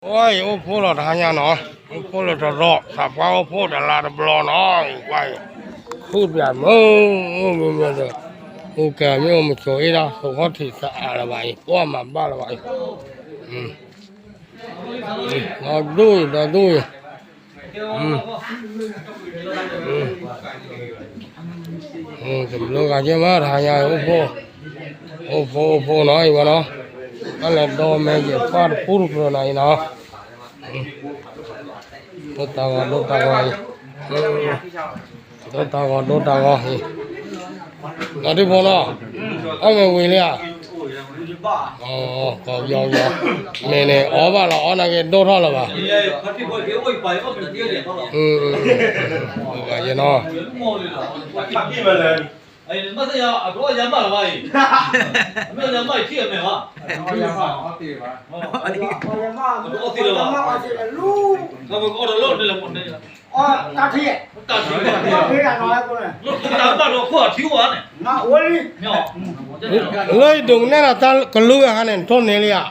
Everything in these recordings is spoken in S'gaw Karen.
အံၤ အိၣ်ဖှိၣ်လီၤတဟါညါနီၤ, အိၣ်ဖှိၣ်လၢတရီး သးပှၢ်အိၣ်ဖှိၣ်တလါတဘျီနီၤ, ကွၢ်အံၤ ခူၣ်ပၠးမုၢ်မုၢ်မုၢ်ဒီး အိၣ်ကဲမ့ၢ်အိၣ်မဆိးအ့ၣ်ဒၣ် သဝီထံးသအးလၢၤဘၣ်အံၤ ပှၢ်မၤဘၣ်လၢၤဘၣ်အံၤ, ဒီဒူၣ်အံၤ ဒီဒူၣ်အံၤ တဘျုးဂၤယဲၢ်မး တဟါညါ အိၣ်ဖှိၣ် အိၣ်ဖှိၣ် အိၣ်ဖှိၣ်နီၤ အံၤဝဲနီၤ, တၢ်လဲၤဒီမဲာ်ယဲၢ်ဖၣ်တပူတကြၢးနီၤအံၤနီၤ, ဒိတၢ်ဂီၤ ဒိတၢ်ဂီၤအံၤ, ဒိတၢ်ဂီၤ ဒိတၢ်ဂီၤအံၤ, နီၤဒုဖိနီၤ, အီၣ်မ့ၢ်ဝံၤလံဧါ, ကီယီယီ, မ့ၢ်န့ၣ် အီၣ်ဘၣ်လီၤ အီၣ်နာ်က့ဒိၣ်ထီၣ်လၢၤဘၣ်, ယဲနီၤ မ့ၢ်ယမၢ်ထံၣ်အမဲာ်ဘၣ်, အီၣ်သ့လၢၤဘၣ်, တၢ်ထံၣ်, တၢ်ဘၣ်ဒီးခိၣ်အထံအိၣ်ဧါန့ၣ်, လၢယဒိးကနၣ်ဒီးတၢ်ကလုၢ်ဂၤဟါန့ၣ် နထိၣ်န့ၢ်လံဧါ,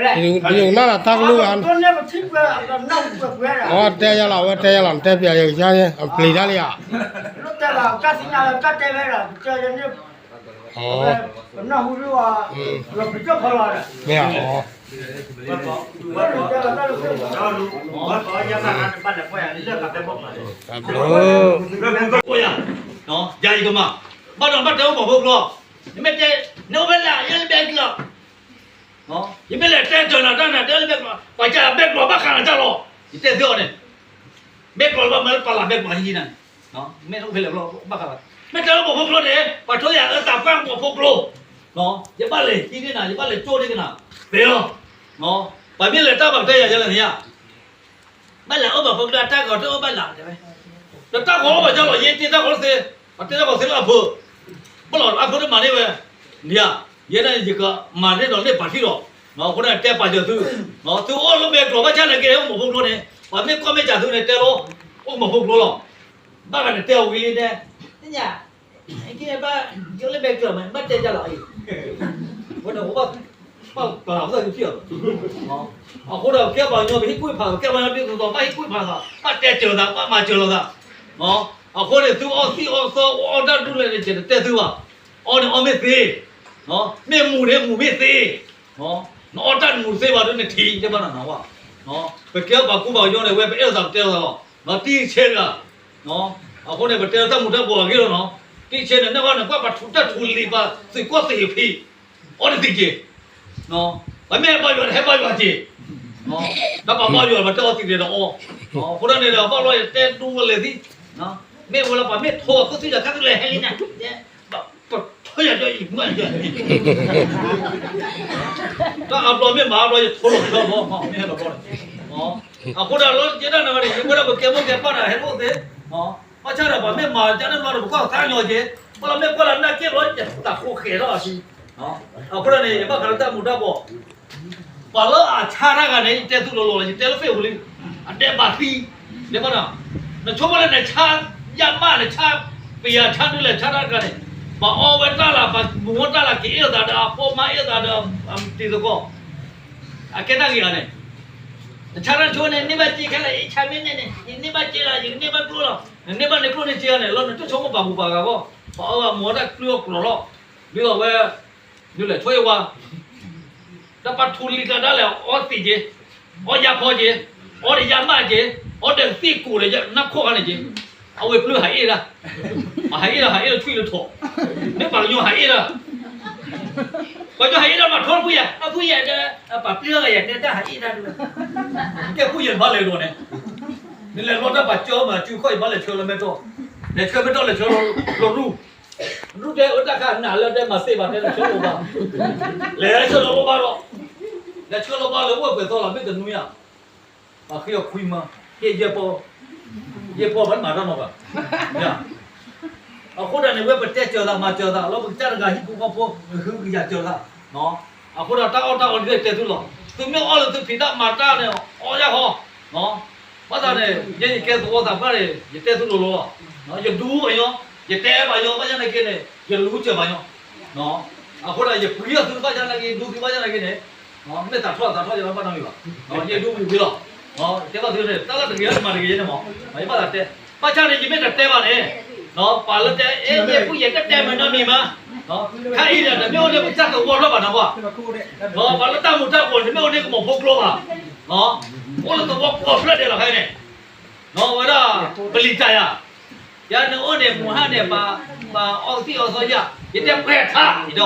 ယဒိးကနၣ်ဒီးတၢ်ကလုၢ်ဂၤ, အီ တဲယၤလီၤ အဝဲတဲယၤလီၤ နတဲပျးယကစၢ် အပျံၤတၢ်လံဧါ, မ့ၢ်ဧါ, တၢ်ဘျုး ယၤယကမၤ, ဘၣ်ဒီးဘၣ်တဲအိၣ်မီၤဖိကျိ, နမ့ၢ်တဲ နအိၣ်ဖဲလဲၣ် ယဲလၢဘဲကျီၢ်, ယမ့ၢ်လဲၤတဲတၢ်နၤတၢ်နၤ တဲလၢဘဲကျီၢ် ပှၤကဘဲကျီၢ်ဘၣ်ဃးနၤတၢ်လီၤ, ယတဲသ့အီၤန့ၣ်, ဘဲကျီၢ်ဘၣ်မၤလၢပာ်လၢဘဲကျီၢ်ဟံးနၤန့ၣ်, မ့ၢ်အိၣ်ဖဲလဲၣ်ဘၣ်ဃး, မ့ၢ်တဲလၢမီၤဖိကျိန့ၣ် ပှၤထိယၤအၢသးပှၢ်မီၤဖိကျိ, ယဘၣ်လဲၤဟံးန့ၢ်နၤ ယဘၣ်လဲၤကၠိန့ၢ်ကနၤ, ပှၤလီၤ, ပှၤမ့ၢ်လဲၤတၢ်ဘၣ်ကတၢၢ်ယၤယဲလၢန့ၣ်ယါ ဘၣ်လဲၤအိၣ်ဘၣ်ဖိကျိ တၢ်ဂီၤတအိၣ်ဘၣ်လၢၤတဲဝဲ, ဒီးတၢ်ဂီၤအိၣ်ဘၣ်ကၢ်လီၤ ယတ့တၢ်ဂီၤသ့, ပတဲတၢ်ဂီၤသ့လၢအဖိ, ဘၣ်လီၤအဖိတမၤန့ၢ်ဝဲ, နယၤ, ယဲဒၣ်ယကမၤန့ၢ်ဒီးလၢပာ်ထံလီၤ, အဃိန့ၣ်တဲပာ်စၢၤသု, သုအိၣ်လၢဘဲကျီၢ်ဘၣ်ဆၣ်နာ်က့အိၣ်မီၤဖိကျိန့ၣ် ပှၤမ့ၢ်ကွၢ်မ့ၢ်စၢၤသုန့ၣ်တဲလီၤ, အိၣ်မီၤဖိကျိလီၤ, ဘၣ်ဂၤန့ၣ်တဲအီၤဝံၤလံတဲ ကဘၣ်, ယလၢဘဲကျီၢ်မး ဘၣ်တဲယၤလီၤအံၤ, ဝဲန့ၣ် ဘၣ်ပာ်လီၤသးကဖံးအီၤ, အဃိဒီးကဲပှၤကညီ ပဟ့ၣ်ကူၣ်ဖး ကဲပှၤကညီဒ်သိးသိး ဘၣ်ဟ့ၣ်ကူၣ်ဖးသး ဘၣ်တဲစၢၤသး ဘၣ်မၤစၢၤလိာ်သး, အဃိန့ၣ် သုအီၣ်သံးအီၣ်သီ အီၣ်တၢ်ဒူၣ်လဲၣ်န့ၣ် ယတတဲသုဘၣ်, အီၣ်န့ၣ်အီၣ်မ့ၢ်သ့, မ့ၢ်မူၤန့ၣ်မူၤမ့ၢ်သ့, နအီၣ်တၢ်နမူၤသ့ဘၣ်ဒီးနထံၣ် တဲဘၣ်နၤနၤဝဲ, ပကဲပှၤကူပှၤကညီန့ၣ် ဝဲပအဲၣ်လိာ်သးပတဲလိာ်သးလီၤ, တံၢ်ဆဲးတဂၤ အဃိန့ၣ် ပတဲလီၤတၢ်မူၤတၢ်ဘှီးအဂ့ၢ်လီၤနီၤ, တံၢ်ဆဲးန့ၣ် နဲၣ်ဘၣ်န့ၣ် ကွၢ်ပထူးတၢ်ထူးလံာ်ပာ်သုးကီၢ်သ့ၣ်ဖံး, အီၣ်တသ့ၣ်က့ၤ, ပမ့ၢ်ဟဲဘါယွၤန့ၣ် ဟဲဘါယွၤက့ၤ, ဒီးပှၤဘါယွၤပတဲအီၣ်သ့ၣ်က့ၤဒီးအီၣ်, အဃိန့ၣ်ဒီး ဘၣ်လီၤယတဲဒိဝဲလဲၣ်သံ, မ့ၢ်ဝဲလၢပှၤမ့ၢ်ထိအခိၣ်သ့ၣ်ယၤခါကလဲၣ်ဟဲလံန့ၣ်, ပထိယၤဒီးအံၤမ့ၢ်ယၤ တၢ်အါဘျီမ့ၢ်မၤအါဘျီ ယထိလီၤကထီဘီ မ့ၢ်ဟဲလီၤဘီန့ၣ်, အဃိဒီးလၢယဲဒၣ်နၤန့ၣ် ယဝဲဒၣ်ပကဲမိၢ်ကဲပၢ်န့ၣ် ဟဲတအိၣ်သ့, ဘၣ်ဆၣ်ဒီးပှၤမ့ၢ်မၤကန့ၣ်မၤဒီး ပကွၢ်သးကညီၤက့ၤ, ပှၤလၢမ့ၢ်ကွၢ်လၢနၢ်က့ၣ်ဘျီ ယတၢ်ဃိဃဲၤထီၣ်အသံ, အဃိဒီးန့ၣ် ယဘၣ်ဃးလၢတၢ်မူၤတၢ်ဘှီး, ပှၤလၢအဆါတၢ်ဂၤန့ၣ် ယတဲသုလိၤလိၤလီၤ ယတဲလၢ Facebook လံ, အဒဲးဘးသံ, တဲဘၣ်နီၤ, နဆိကမိၣ်လၢနဆါ, ယၤမးနဆါ, ပယၤဆါဒုးလဲၤဆါတၢ်တဂၤန့ၣ်, ပှၤအီဝဲတၢ်လၢ ပှၤမူၤဝဲတၢ်လၢက့ၤအ့ၣ်လိာ်သးဒီးအဖိမါအ့ၣ်လိာ်သးဒီး တံၤသကိး, အကဲတၢ်ဂ့ၤဂၤန့ၣ်, နဆါတၢ်ဆိန့ၣ် န့ၢ်ဘၣ်စ့ခဲလၢာ် ယဆါမ့ၢ်န့ၣ်န့ၣ် ယန့ၢ်ဘၣ်စ့လီၤ ယကန့ၢ်ဘၣ်ကျိလီၤ, နန့ၢ်ဘၣ်န့ၢ်ကျိန့ၢ်စ့န့ၣ် လီၤနတဆိကမိၣ်ပှၤမူၤပှၤဂၤအဂီၢ်, ပှၤအီဝဲမူၤဝဲတၢ်ကျိအကျိၤလီၤ, ဒ်သိးဝဲ ဒ်လဲၣ်ဆိအ့ၣ်ဝါ, တၢ်ပာ်ထူလံၤကျါဒၣ်လဲာ် အီသံးက့ၤ, အီယါဖီက့ၤ, အီဒီးယါမးက့ၤ, အီဒီးသ့ၣ်ကိးဒီးနၢ်ခိၣ်ခါန့ၣ်က့ၤ, အဝဲပျုၢ်ဟးအ့ၣ်ဒၣ်, ပှၤဟးအ့ၣ်ဒၣ် ဟးအ့ၣ်လၢထွံၣ်လၢထိး, မ့ၢ်ပှၤကညီဟးအ့ၣ်ဒၣ်, ပှၤကညီဟးအ့ၣ်ဒၣ်မး ထိလၢဖုယၤ အဖုယၤဒီး ပှၤပျုၢ်ဂၤယၤတဲတၢ်ဟးအ့ၣ်ဒၣ်ဒၣ်, ကဲဖုယၤဘၣ်လဲၤဒီးန့ၣ်, နလဲၤလီၤတၢ်ပှၤကၠီမး စုခီၣ် ယဘၣ်လဲၤဆှၢလၢမဲထီၣ်, လဲၤဆှၢမဲထီၣ်လဲၤဆှၢလီၤရူၢ် ရူၢ်တဲအၢတၢ်ခါနၤလၢတဲမၤသ့ဘၣ်တဲလဲၤဆှၢလိာ်ဘၣ်, လဲၤဆှၢလီၤလိာ်ဘၣ်ဒီး, လဲၤဆှၢလိာ်ဘၣ်လၢအိၣ်ပှဲၤသီလီၤ မ့ၢ်တနွံဧါ, ပှၤဃ့အီၤခွံမၢ, ဟ့ၣ်ယဲၢ်ပီၢ်, ယဲၢ်ပီၢ်ဘၣ်မၤတၢ်နီၤဘၣ်, အဃိဒၣ်န့ၣ် ဝဲပတဲစၢၤသးမၤစၢၤသးလီၤ ပကစၢ်တဂၤဟံၣ်ဖိဃီဖိ နဟုကယာ်စၢၤသး, အဃိဒၣ်တၢ်အီၣ်တၢ်အီဒ်လဲၣ်တဲသုလီၤ, သုမ့ၢ်အီၣ်လၢသုဖံးတၢ်မၤတၢ်န့ၣ် အီၣ်ယၢ်ဟီ ဘၣ်ဆၣ်န့ၣ် ယဲယကဲသဝီသးပှၢ်န့ၣ် ယတဲသုလိၤလိၤလီၤ, ယဒူပှၤညီ, ယတဲပှၤညီ ဘၣ်ဆၣ်နာ်က့န့ၣ် ယလူစၢၤပှၤညီ, အဃိဒီးယပှံၤအီၣ်သုဘၣ်ဆၣ်နာ်က့ ဒူသုဘၣ်ဆၣ်နာ်က့န့ၣ် မ့ၢ်သးထီၣ်သးထီၣ်ယဘၣ်နီတမံၤဘၣ်, ယဒိဝံၤဝံၤလီၤ. တဲဘၣ်သုန့ၣ် တၢ်လၢတဂ့ၤလၢမၤတဂ့ၤယဲန့ၣ်မး, ယဘၣ်သးတဲ, ဘၣ်ဆၣ်န့ၣ် ယမ့ၢ်တတဲဘၣ်န့ၣ်, ပှၤလၢတဲ အဲၣ်ယဲၢ်ဖုၣ်ယဲၢ်တတဲမၤနီတမံၤမး, ခါအံၤန့ၣ် တမ့ၢ်အိၣ်န့ၣ်ပတၢ်သဝီဖျၢၣ်ဘၣ်နီၤ, ပှၤလၢတၢ်မူၤတၢ်ဘှီးန့ၣ် တမ့ၢ်အိၣ်န့ၣ်ကမီၤဖိကျိဘၣ်, အိၣ်လၢသဝီကိးဖျၢၣ်ဒဲးလီၤခါအံၤန့ၣ်, ဝဲဒၣ် ပလံၤတၢ်ယၤ ယၤနအိၣ်န့ၣ် မုၢ်ဟါန့ၣ် ပှၤအီကသံၣ်အီသီယၤ ယတဲပှဲၤထါအံၤဒီး,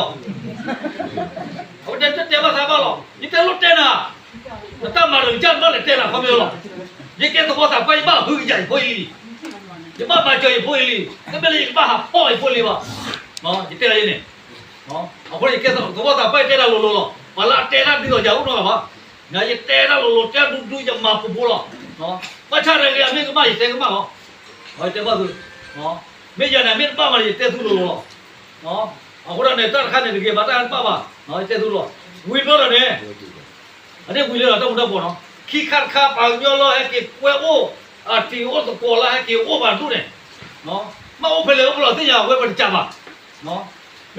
အဝဲတဲတတဲဘၣ်သးဘၣ်လီၤ. ယတဲလိၣ်တဲနၤ, နတၢ်မၤတဂ့ၤ ကၢ်နဘၣ်လဲၤတဲနၤခီဖျိလီၤ. ယကဲသဝီသးပှၢ် ယဘၣ်ဟုကယာ်ယဖိအလံၤ, ယဘၣ်မၤစၢၤယဖိအလံၤ, တမ့ၢ်လၢယကဘၣ်ဟးဖီၣ်ယဖိအလံၤဘၣ်. ယတဲလၢယဲန့ၣ်, အဃိန့ၣ် ယကဲသဝီသးပှၢ် ယတဲတၢ်လိၤလိၤလီၤ. ပှၤလၢအတဲတၢ်ဒုးအီၤယၤအိၣ်နီတဂၤဘၣ်. ယတဲတၢ်လိၤလိၤ တဲဒူဒူ ယမၤပူၤပူၤလီၤ. ဘၣ်ဆၣ်တဂ့ၤ အမ့ၢ်ကမၣ် ယတဲကမၣ်လီၤ. ယတဲဘၣ်သု, မ့ၢ်ယၤန့ၣ် မ့ၢ်တဘၣ်မးန့ၣ် ယတဲသုလိၤလိၤလီၤ. အဃိဒၣ်န့ၣ် တၢ်တခါန့ၣ်တဂ့ၤဘၣ် တၢ်တဘၣ်ဘၣ်, ယတဲသုလီၤ. ဝံၤဘျီဒီးန့ၣ် အန့ၣ်ဝံၤလၢတၢ်မူၤတၢ်ဘှီးနီၤ, ခံခါတခါ ပှၤကညီလၢဟဲက့ၤကွဲအိၣ် အတံၤအိၣ်သကိးလၢဟဲက့ၤအိၣ်ဘၣ်ဒူၣ်န့ၣ်, မ့ၢ်အိၣ်ဖဲလဲၣ်အိၣ်ဖဲလဲၣ်သ့ၣ်ညါ အဝဲပတကးဘၣ်. မ့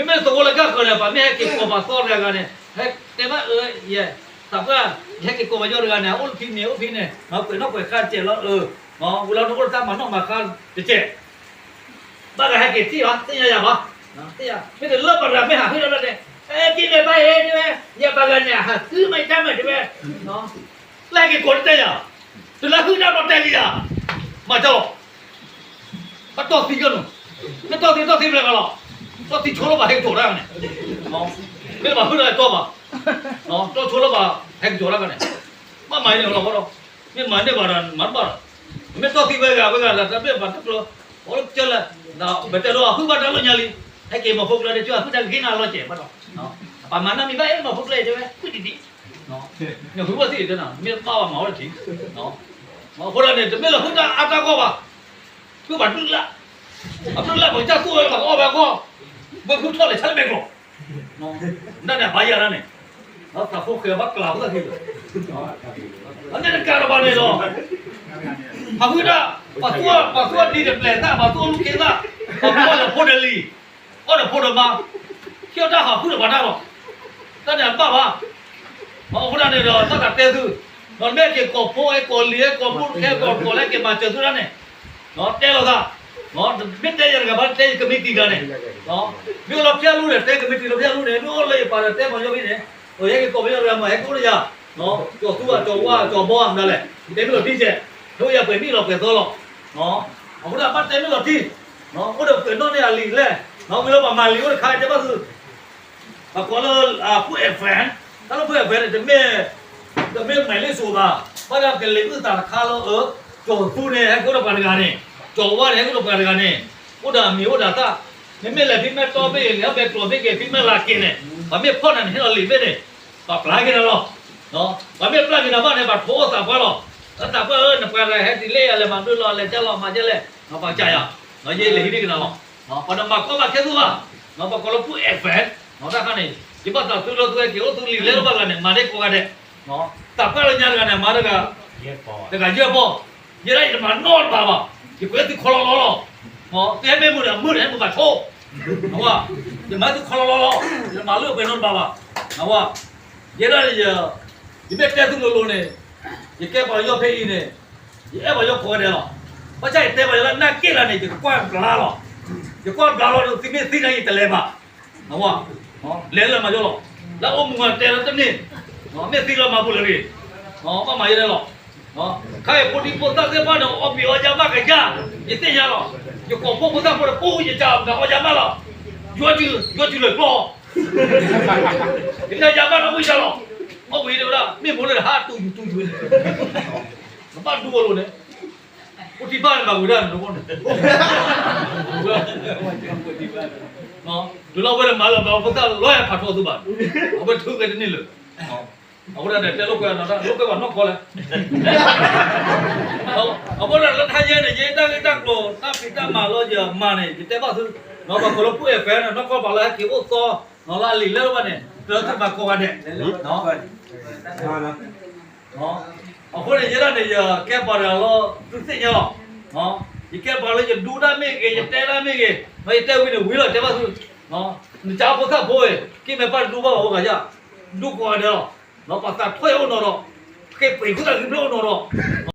မ့ၢ်သဝီလၢကၢ်ဃၢၤန့ၣ် ပှၤမ့ၢ်ဟဲက့ၤကိးပှၤသီတဂၤဂၤန့ၣ် ဟဲတဲဘၣ်အၢ ယဲ သးပှၢ် ယဟဲက့ၤကိးပှၤယီၤတဂၤန့ၣ် အိၣ်ဖဲန့ၣ် အိၣ်ဖဲန့ၣ် ပှဲၤနီၣ်ပှဲၤဃါတစဲးလီၤ, ဝံၤလီၤနအိၣ်တၢ်မၤနီၣ်မၤဃါတစဲး ဘၣ်ဂၤဟဲက့ၤထံၣ်ဘၣ် သ့ၣ်ညါယၤဘၣ်, မ့ၢ်တလၢပှၤတဂၤမ့ၢ်ဟးဟုၣ်ဒီးန့ၣ် ဟဲက့ၤန့ၣ်ဘၣ်အံၤန့ၣ်ဝဲ ယပှၤဂၤန့ၣ် ဟးဟုၣ်မးယတၢ်မၤတဝဲ, လၢဟဲက့ၤကိးတတဲယၤ, တုၤလၢဟုၣ်တၢ်ဒီးတဲလံယၤ, မၤတၢ်လီၤ, ဘၣ်တီၢ်သံကၢၢ်နုာ်, မ့ၢ်တီၢ်သံတီၢ်သံဖျဲးဂၤလီၤ, တီၢ်သံဆိလၢဘၣ်ဟဲက့ၤကၠီၤတၢ်န့ၣ်, မ့ၢ်ဘၣ်ဟုၣ်ဒီးတီၢ်ဘၣ်, တီၢ်ဆိလၢဘၣ်ဟဲက့ၤကၠီၤတၢ်န့ၣ်, ဘၣ်မၤန့ၢ်လီၤဘၣ်ဒီး, မ့ၢ်မၤန့ၢ်ဘၣ်ဒီးမၤတဘၣ်ဒီး, မ့ၢ်တီၢ်သံဝဲဂၤဝဲဂၤလၢတၢ်ဘျဲၣ်ဘၣ်တကျိၤ, အိၣ်လၢကၠၢလၢ, ပတဲလီၤအဟုၣ်ဘၣ်တၢ်လီၤညါလံ, ဟဲက့ၤမၤဖိကျၢၤဒီး ကၠၢအဟုၣ်တၢ်ဂ့ၤနၤလီၤကဲးဘၣ်ဒီး, ပှၤမၤနီတမံၤဘၣ်အံၤ မၤဖိကျၢၤတဲဝဲ ဖုၣ်ဒံးဒံး နဟုၣ်ဘၣ်သ့ၣ်တဲနၤ မ့ၢ်ဘၣ်ဘၣ်မၤဝဲတထံၣ်, အဃိဒၣ်န့ၣ် တမ့ၢ်လၢဟုၣ်တၢ်အါတၢ်ဂီၢ်ဘၣ်, ဟုၣ်ဘၣ်ဒုၣ်လၢ်, အဒုၣ်လၢ်ပှၤကစၢ်သူၣ်ဝဲ ပှၤကအီၣ်ဘၣ်ဂီၢ်, ဘၣ်ဖုထီၣ်လဲၤဆါတဘဲကျိၤ, ဒ်န့ၣ်အဘၣ်ယၤဒၣ်န့ၣ်, သးဖိဃဲဘၣ်ကျးဖိသၣ်ခံလၢာ်, အန့ၣ်တကးတဘၣ်န့ၣ်ဒီး, ဟးဟုၣ်ဒၣ်, ပှၤသူၣ်အီၣ်ဒံးတပျဲၤသၣ် ပှၤသူၣ်အီၣ်လူၤခ့သၣ်, ပှၤသူၣ်အီၣ်ဒီးဖိဒီးလံၤ, အီၣ်ဒီးဖိဒီးမါ, ဟ့ၣ်အီၣ်တၢ်ဟးဟုၣ်ဒီးပှၤတၢ်လီၤ, တၢ်န့ၣ်အဘၣ်ဘၣ်, အဃိဒၣ်န့ၣ်ဒီး တၢ်သးတဲသု, ဒီးမ့ၢ်က့ၤကိးဖိ ဟဲကိးလံၤ ဟဲကိးဖိခဲကိးကိးလၢက့ၤမၤစၢၤသုဒၣ်န့ၣ်, တဲလိာ်သး, မ့ၢ်တဲယၤတဂၤဘၣ် တဲယကမံးတံာ်တဂၤန့ၣ်, မ့ၢ်အိၣ်လၢဖၠၣ်လူၤန့ၣ် တဲကမံးတံာ်လၢဖၠၣ်လူၤန့ၣ် မ့ၢ်အိၣ်လၢယပၢ်ဒီးတဲပှၤယီၤဖဲန့ၣ်, ယဟဲက့ၤကိးပယီၤတဂၤမး ဟဲက့ၤအိၣ်လၢယၤ, ကၠီၤသူဧါ ကၠီၤဝါ ကၠီၤဘီဧါ မတၤလဲၣ်, တဲမ့ၢ်လီၤတံၢ်ကဲး, တဲယၤပှဲၤနံၣ်လီၤပှဲၤသီလီၤ, အဃိဒၣ်ဘၣ်တဲမ့ၢ်လီၤတံၢ်, အိၣ်ဒီးပှဲၤနီၣ်န့ၢ်အလံာ်လဲၣ်, ဝံၤလၢပှၤမၤလံာ်အိၣ်တခါတဲဘၣ်သု ပှၤကိးလၢ Food and Friend, တၢ်လၢ Food and Friend န့ၣ် တမ့ၢ်, တမ့ၢ်မၤလ့စိၤဘၣ်, ဘၣ်ဒီးကလံၤအုၣ်သးတခါလၢအၢ, ကၠီၤသူန့ၣ် ဟဲက့ၤအိၣ်ဒီးပှၤတဂၤန့ၣ်, ကၠီၤဝါန့ၣ် ဟဲက့ၤအိၣ်ဒီးပှၤတဂၤန့ၣ်, အိၣ်ဒီးအမံၤအိၣ်ဒီးအသၣ်, နမ့ၢ်လဲၤဖံးမဲာ်တီဘ့ၣ်ဂ့ၤ လဲၤဟီၣ်ဘဲကျိၤဘ့ၣ်ဂ့ၤ ဖံးမဲာ်လၤက့ၤန့ၣ်, ပှၤမ့ၢ်ဖီၣ်နၤန့ၣ် ဟ့ၣ်လီၤလံာ်ဘ့ၣ်န့ၣ်, ပှၤပျၢ်က့ၤနၤလီၤ, ပှၤမ့ၢ်ပျၢ်က့ၤနၤဘၣ်န့ၣ် ပှၤထိအိၣ်သးပှၢ်လီၤ, သးပှၢ်ဧၢ နပှၤတဂၤဟဲတုၤလၢယၤလဲၤမၤဒုးလီၤ လဲၤကၢ်လီၤမၤကၢ်လဲၣ်, ပှၤကၢ်ယၤ, ယဲလဲၤဟံးန့ၢ်က့ၤနၤလီၤ ပှၤတမၤကီဘၣ်ခဲသုဘၣ်, ပှၤကိးလၢ Food and Friend, တၢ်ခါန့ၣ်, ယဘၣ်သးသုလၢသုဝဲက့ၤအိၣ်သုလံာ်လဲၢ်တဘၣ်တဂၤန့ၣ် မၤန့ၢ်ကိးဂၤဒဲး, သးပှၢ်လၢညါတဂၤန့ၣ် မၤတဂၤ, တဂၤယဲၢ်ပီၢ်, ယဲဒၣ်ယတမၤနီတဘၣ်ဘၣ်, ယကွဲးသုခီလီလီလီၤ, သုဟဲမ့ၢ်မုာ်ဒီးမုာ်ဒီးဟဲမုာ်ဘၣ်ဆိ, ယမၤသုခီလီလီလီၤ, ယတမၤလၢပှဲၤနီတဘၣ်ဘၣ်, ယဲဒၣ်, ယမ့ၢ်တဲသုလိၤလိၤန့ၣ်, ယကဲပှၤကညီဖဲအံၤန့ၣ်, ယအဲၣ်ပှၤကညီကိးဂၤဒဲးလီၤ, ဘၣ်ဆၣ်ယတဲပှၤလၢနၢ်က့ၣ်လၢန့ၣ် ယကကွၢ်ဘျါလီၤ, ယကွၢ်ဘျါလီၤဒီးသုမ့ၢ်သံန့ၣ်ယတလဲၤဘၣ် လဲၤလၢမၤယိလီၤ, လၢအအိၣ်မူဂၤတဲလၢတန့ၢ်, မ့ၢ်သံလၢမၤပူၤလၢၤဂ့ၤ, ဘၣ်မၤယဲလဲၣ်လီၤ, ခါအံၤဖိဒံဖိသၣ်သ့ၣ်တဖၣ်န့ၣ် အီၣ်ဘံၣ်အီၣ်ယါမးကယါ, ယသ့ၣ်ညါလီၤ, ယကိးဖိဖိသၣ်ဖိဒီး ပူယကးဒီးအီၣ်ယါမးလီၤ, ယွၤစု, ယွၤစုလၢကျီ, ယကယါမးဒီးမုၢ်ယါလီၤ, အီၣ်ဝံၤဒၣ်ဝဲဒၣ် မ့ၢ်မိၢ်လၢဟးတူၢ်ယူၤတူၢ်ယူၤန့ၣ်, နဘၣ်ဒူအလိၤန့ၣ် ဖိထံဘၣ်န့ၣ်ဘၣ်ဝံၤဒၣ်န့ၣ်, တုၤလီၤဝဲဒၣ်မၤလၢဘၣ်ဖိသၣ်လီၤယၤဖးထီသုဘၣ်, အဝဲထုးက့ၤတန့ၢ်လၢၤ, အဝဲဒၣ်န့ၣ် တဲလိာ်ကွဲးနီၤတၢ် လိာ်ကွဲးဘၣ်နီၢ်ကီၢ်လဲၣ်, အဝဲဒၣ်လၢတဟါယဲန့ၣ် ယတၢ်ဂ့ၢ်တၢ်ကျိၤ တၢ်ဖံးတၢ်မၤလၢယမၤန့ၣ် ယတဲဘၣ်သု, ပှၤကိးလၢဖိအဲၣ်ဖဲန့ၣ် နီၢ်ကီၢ်ပှၤလၢဟဲက့ၤအိၣ်သီ နီၤလၢအလံာ်လဲၢ်တဘၣ်န့ၣ် တၢ်သုမၤကိးဂၤဒဲး အဃိန့ၣ် ယဲဒၣ်န့ၣ် ယကဲပှၤတဂၤလီၤ သုသ့ၣ်ညါလီၤ, ယကဲပှၤလၢယဒူတၢ်မ့ၢ်ဂ့ၤ ယတဲတၢ်မ့ၢ်ဂ့ၤ, ယတဲဝံၤန့ၣ်ဝံၤလီၤ တဲဘၣ်သု, နကဖိသၣ်ဖိအံၤ က့ၤမဲာ်ပၢ်တဒူဘၣ်ဘၣ်ဝဲဂၤယါ, ဒူကိးဂၤဒဲးလီၤ ပှၤသးထီၣ်ယၤအိၣ်နီၤဒီး, ဃ့ပှ့ၤဃုသးဂံၢ်ဘျၢၣ်အိၣ်နီၤဒီး,